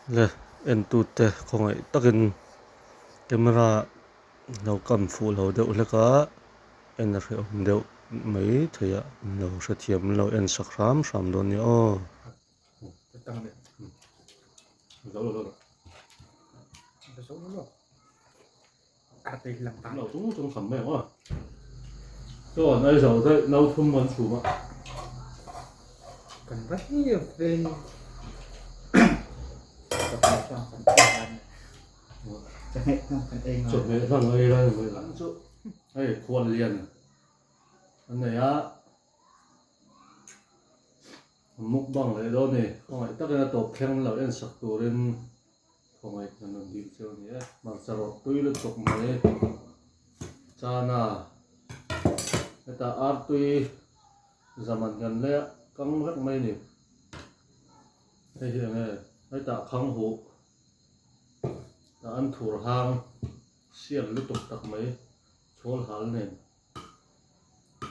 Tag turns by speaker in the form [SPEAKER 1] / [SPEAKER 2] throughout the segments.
[SPEAKER 1] Le entute khawngaih takin camera lo kam fuh lo deuh hlek a en a hrehawm deuh mai thei a an lo hrethiam an lo en sak hram hram dawn nia aw. Chuan ai zo daih no thum kan chhum a.
[SPEAKER 2] Kan va hi ve chawhmeh hlang kan ei ngai.
[SPEAKER 1] Chawhmeh hlang ei lai mai ang chu hei khual lian an nei a mukbang leh dawn a ni khawngaih takin a tawp thleng lo en sak turin. Khawngaih ka rawn dil cheu a ni e. Hmarcha rawh tui lutuk mai chana hetah artui zaman kan leh kang vek mai a ni. Hei hi eng nge hetah khang huh tah an thur hang sial lutuk tak mai chhawl hal nen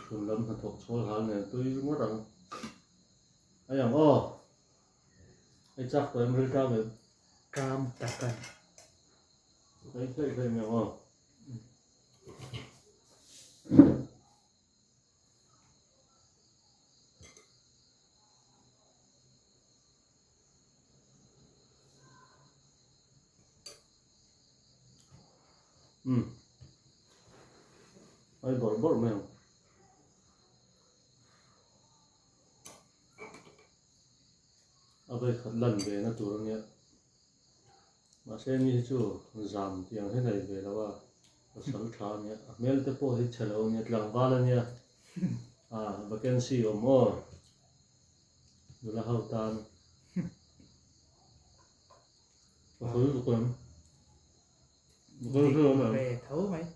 [SPEAKER 1] chhun lam hnathawk chhawl hal nen tui ngawt ang a ang aw. Ei chak tawh em ril tlang em?
[SPEAKER 2] Tram tak a ni.
[SPEAKER 1] Ei hlei hlei mai ang aw. Umm. Ei bawrh bawrh mai ang. A vei khat lan ve na tur a nia. Mahse ni hi chu zam tih ang hi nei ve lo a, pasal tha a nia. A hmel te pawh hi chhe lo a nia, tlangval a nia. Ah vacancy awm aw nula ho tan. Ka sawi lutuk em? Vacancy awm em?
[SPEAKER 2] Ve tho mai.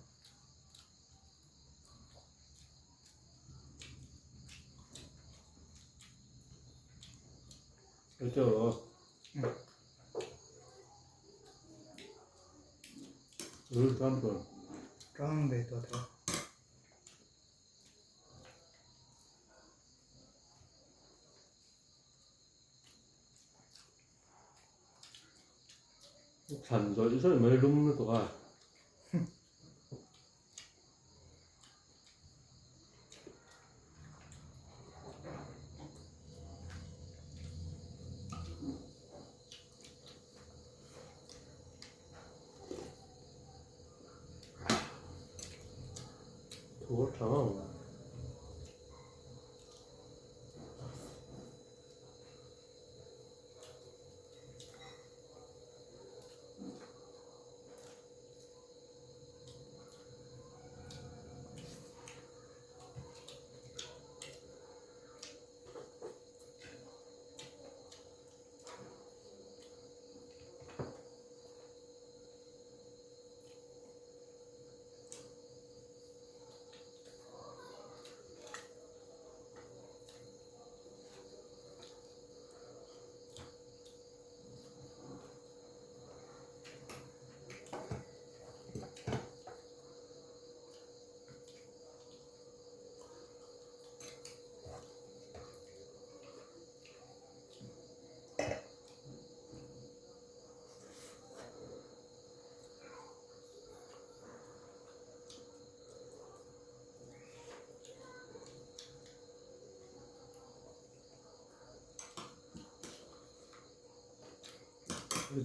[SPEAKER 2] Ṭang ve tawh tho.
[SPEAKER 1] Thlan zawih zawih mai lum lutuk a. Thu a tha ngang a.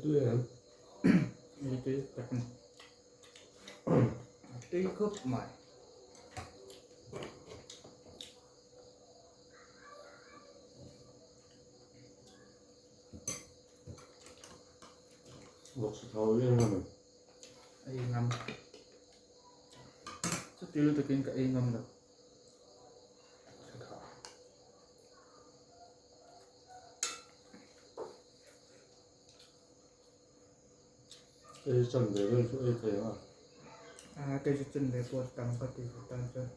[SPEAKER 1] Tui em?
[SPEAKER 2] Ei tui tak a ni. A tui khawp mai.
[SPEAKER 1] Vawksa thau i en ngam em?
[SPEAKER 2] Ei ngam. Chuti lutukin ka ei ngam lo.
[SPEAKER 1] Ei chan ve vel chu ei thei ang a.
[SPEAKER 2] A kei chu chan ve pawh tam ka ti ve tan chuan.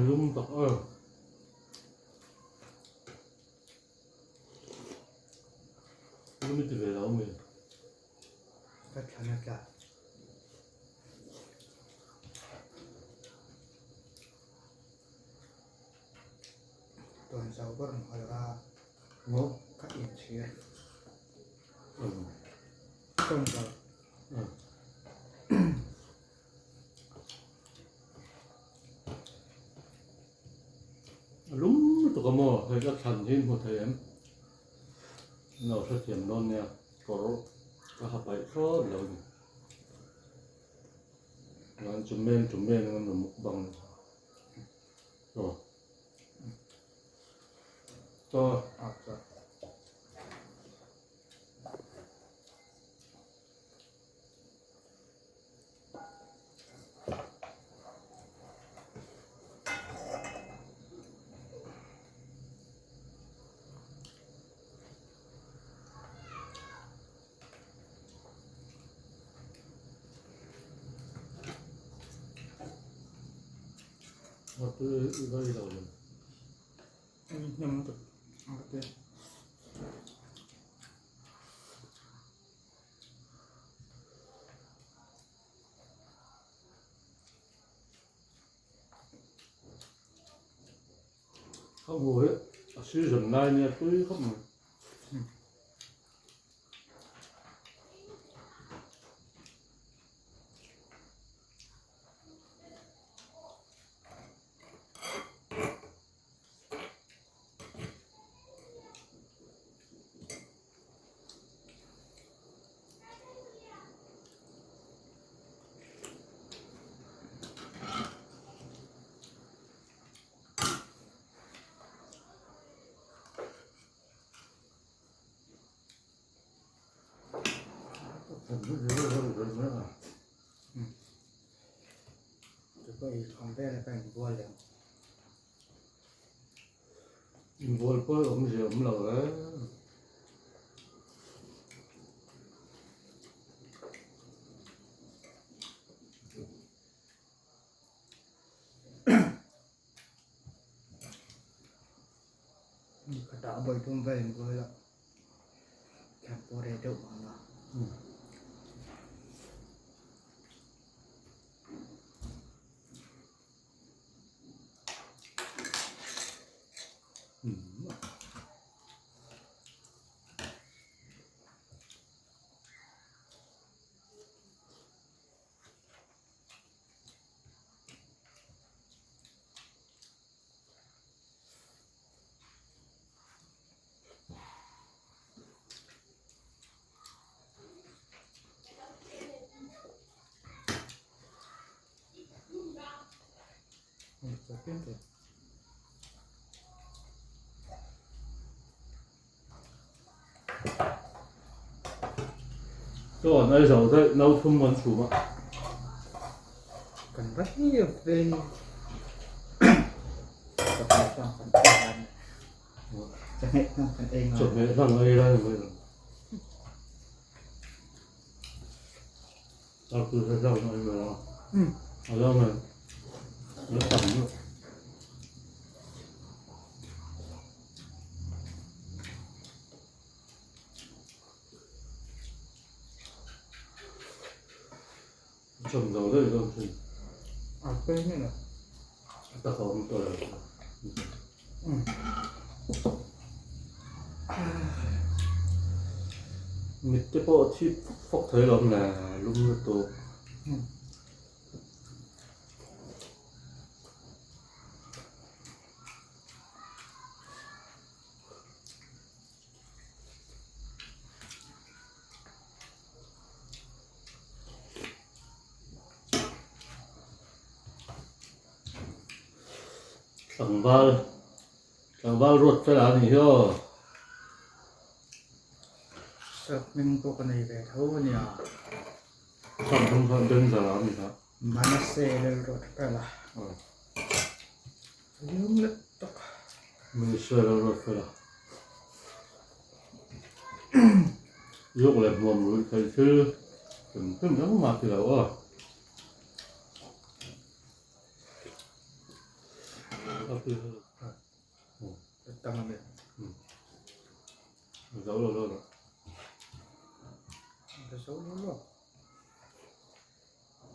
[SPEAKER 1] lum tak em. Lum i ti ve lo mi?
[SPEAKER 2] Ka thlan a tla. Tawn zo ber mawl a.
[SPEAKER 1] Maw?
[SPEAKER 2] Ka inchhir. Tawn zo.
[SPEAKER 1] A lum lutuk a maw hei ka thlan hi hmu thei em? An lo hrethiam dawn nia kawr ka ha paih thlawt lo a ni. Chuan chu men chu men ang an rawn mukbang aw. Chaw. Ka hmu hi a season lai nia tui khawp mai. Inbual pawh awmzia awm lo e.
[SPEAKER 2] Khatah a bawi thum vel inbual a thlan pawh reh deuh ang a.
[SPEAKER 1] Chaw an ei zo daih no thum an chhum a.
[SPEAKER 2] Kan va hi vei chawhmeh hlang kan ei lai chawhmeh hlang kan ei ngai
[SPEAKER 1] chawhmeh hlang ei lai mai lo Mit te pawh a thip fawk fawk thei lo le lum lutuk. Tlangval tlangval ruat fel a ni hi aw.
[SPEAKER 2] Sap hming pawh ka nei ve tho a nia.
[SPEAKER 1] Sap hming kha danger a ni kha.
[SPEAKER 2] Manase Lalruat fel a. Lung lek tak.
[SPEAKER 1] Manase Lalruat fel a. Zuk leh hmuam ruih theih thil hrim hrim engmah ti lo aw.
[SPEAKER 2] Tang a mi.
[SPEAKER 1] Zo lo lo lo.
[SPEAKER 2] Zo lo lo.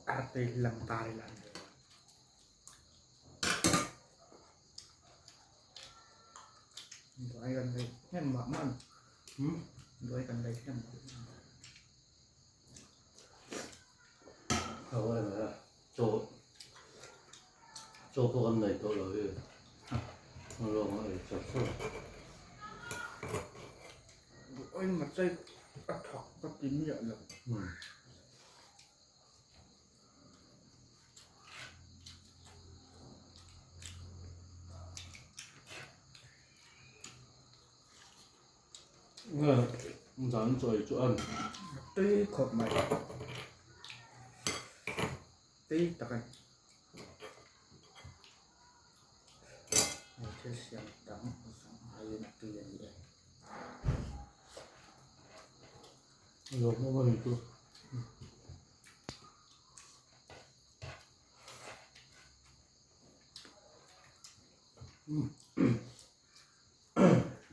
[SPEAKER 2] Arte lang tari lang. Doai kan dei hnem mah mah a ni. Doai kan dei hnem mah mah.
[SPEAKER 1] Ho em a chaw chaw pawh kan nei tawh lo hi a lawng a ei chak chak.
[SPEAKER 2] Doai machai a thak ka ti miah lo.
[SPEAKER 1] Zan chawi chu an.
[SPEAKER 2] Tui khawp mai. Tui tak a ni. Thil siam tam zawng aiin a tui a ni e.
[SPEAKER 1] Lawm awm a ni chu.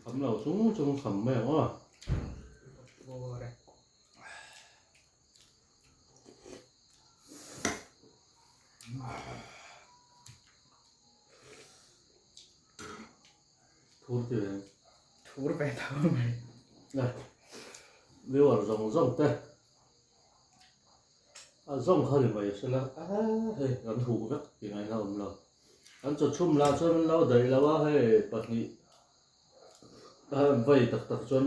[SPEAKER 1] Kham lo chung chung kham mai ang aw. Thur ti ve.
[SPEAKER 2] Thur ve tho mai.
[SPEAKER 1] Nè, viewer zawng zawng te. A zawng kha ni mai sela a hei kan huh vek tih ngaihna awm lo. An chaw chhum lah chuan an lo daih lo a hei pahnih a vei tak tak chuan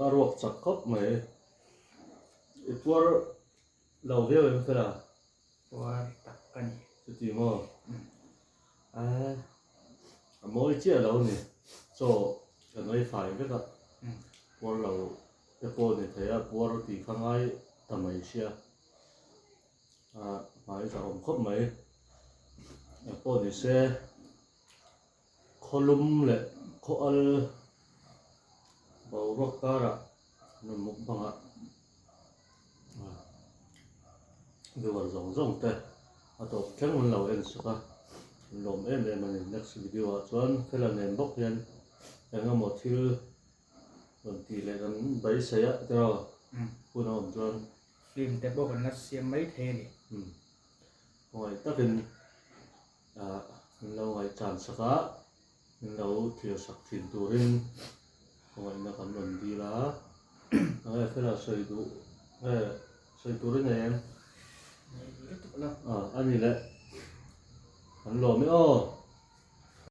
[SPEAKER 1] a ruak chak khawp mai. I puar lo viau em fela?
[SPEAKER 2] Puar tak ka ni.
[SPEAKER 1] Chuti maw? A a mawi chiah lo a ni. Chaw kan ei fai vek a, puar lo te pawh ni thei a, puar tih kha ngai ta mai sia. A hmai zah awm khawp mai. Eng pawh ni se khawlum leh khaw al boruak karah rawn mukbang ah viewer zawng zawng te a tawp thleng an lo en sak a an lawm em em a ni next video ah chuan fela nen bawk hian eng emaw thil rawn tih leh kan beisei a tiraw hun a awm chuan.
[SPEAKER 2] Film te pawh kan la siam mai thei a ni.
[SPEAKER 1] Khawngaih takin ah an lo ngaihchan sak a min lo thlir sak thin turin khawngaihna kan rawn dil a enge fela sawi duh nge sawi turin eng ah a ni leh kan lawm e aw.